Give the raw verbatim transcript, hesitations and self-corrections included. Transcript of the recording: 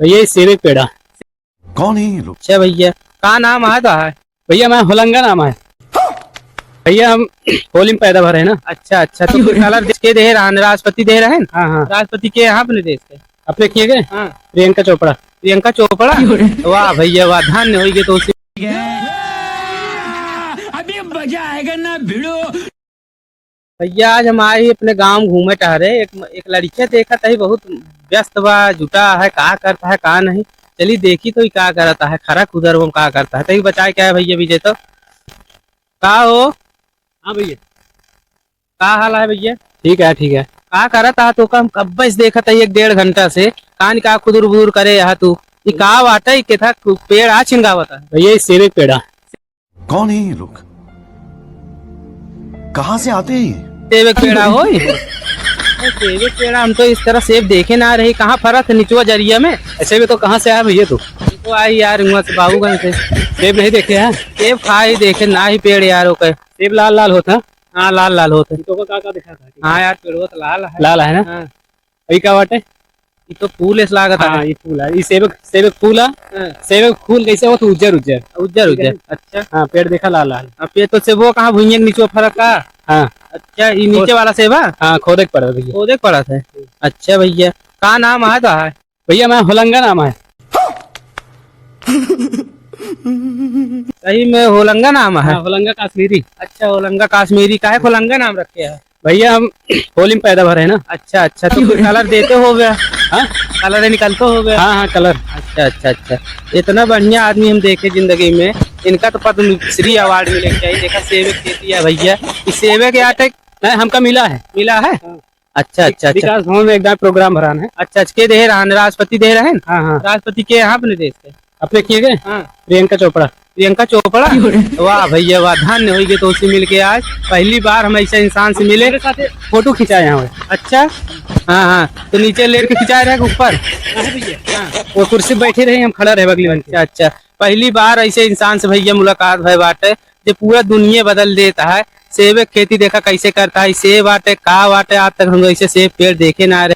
भैया, ये सेब एक पेड़ा। कौन है ये लोग? अच्छा भैया, का नाम है तो है? भैया, मैं होलंगा नाम है। भैया, हम होली में पैदा भरे हैं ना। अच्छा, अच्छा, तो फिर कलर देश के दे रहा है, राष्ट्रपति दे रहे हैं? हाँ, हाँ। राष्ट्रपति के यहाँ अपने देश के? अपने किए गए? हाँ। प्रियंका चोपड़ा। प्रियंका चोपड़ा? वाह भैया, वाह, धन्य होइगे तो उसी। अभी मजा आएगा ना भिड़ो। भैया, आज हम आए ही अपने गाँव घूमे टहरे। एक, एक लड़िका देखत ही, बहुत व्यस्त बा, जुटा है, का करता है, का नहीं। चली देखी तो ही का करता है, खरा खुदर वो का करता है। तही बचाए क्या है भैया, विजय तो? का हो? हाँ भैया। का हाल है भैया? ठीक है, ठीक है। का करत है तो? हम कब्बे से देखत है एक डेढ़ घंटा से, कान का खुदुर बुदुर करे यहाँ तू। ई का बाटे, ई केथा पेड़ आ छिनगावत है? भैया, ये सेब एक पेड़ा। कौन है ये लोग? कहाँ से आते हैं ये? सेब एक पेड़ा होई? अरे, सेब एक पेड़ा, हम तो इस तरह सेब देखे ना रही। कहाँ फरत है? निचवा जरिया में? ऐसे में तो कहाँ से आया भैया तू? ये तो आई यार, वहाँ से बाबूगंज से। सेब नहीं देखे हैं? सेब खा ही देखे ना ही पेड़ यार, ओके। सेब लाल लाल होता है? हाँ, लाल लाल होता है। तो का, का दिखा था? हाँ यार, पेड़वा तो लाल है। लाल है ना? हाँ। ई का बाटे? ई तो फूल ऐसा लागत है। हाँ, ई फूल है। ई सेब, सेब फूल है। हाँ। सेब फूल कैसे होत? उज्जर, उज्जर। उज्जर, ठीक है। उज्जर। अच्छा। हाँ, पेड़ देखा लाल, लाल। अब ये तो सेबो कहाँ भुइयां के नीचे फरक का? हाँ। अच्छा, ई नीचे खोद- वाला सेब है? हाँ, खोदे के पड़त है भैया। खोदे के पड़त है। अच्छा भैया, का नाम है तो है? भैया, मैं होलंगा नाम है। सही में होलंगा नाम है? हाँ, होलंगा काश्मीरी। अच्छा, होलंगा काश्मीरी, काहे होलंगा नाम रखे है? भैया, हम होली में पैदा भरे हैं ना। अच्छा, अच्छा, तो फिर कलर देते हो गया? हाँ? कलर निकलते हो गया? हाँ, हाँ, कलर। अच्छा, अच्छा, अच्छा। इतना बढ़िया आदमी हम देखे जिंदगी में, इनका तो पद्मश्री अवार्ड मिले के चाहिए। देखा, सेब के खेती है भैया, इस सेब के आटे नहीं, हमका मिला है। मिला है? हाँ। अच्छा, अच्छा, अच्छा। विकास भवन में एक दाईं प्रोग्राम भरान है। अच्छा, अच्छा, के दे रहन? राष्ट्रपति दे रहन? हाँ, हाँ। राष्ट्रपति के यहाँ अपने देश के? अपने किए गए? हाँ। प्रियंका चोपड़ा। प्रियंका चोपड़ा? वाह भैया वाह, धन्य होइगे तो उसे मिलके आज। पहली बार हम ऐसे इंसान से मिले। मेरे साथ फोटो खिंचाए यहाँ। अच्छा, हाँ, हाँ, तो नीचे लेट के खिंचाए रहे कि ऊपर? हाँ भैया, हाँ। वो कुर्सी बैठे रहे, हम खड़ा रहे अगली बार। अच्छा, अच्छा, पहली बार ऐसे इंसान से भैया मुलाकात भय बाटे, जे पूरा दुनिया बदल देता है। सेब के खेती देखा कैसे करता है, सेब बाटे, का बाटे, आज तक हम ऐसे सेब पेड़ देखे ना रहे।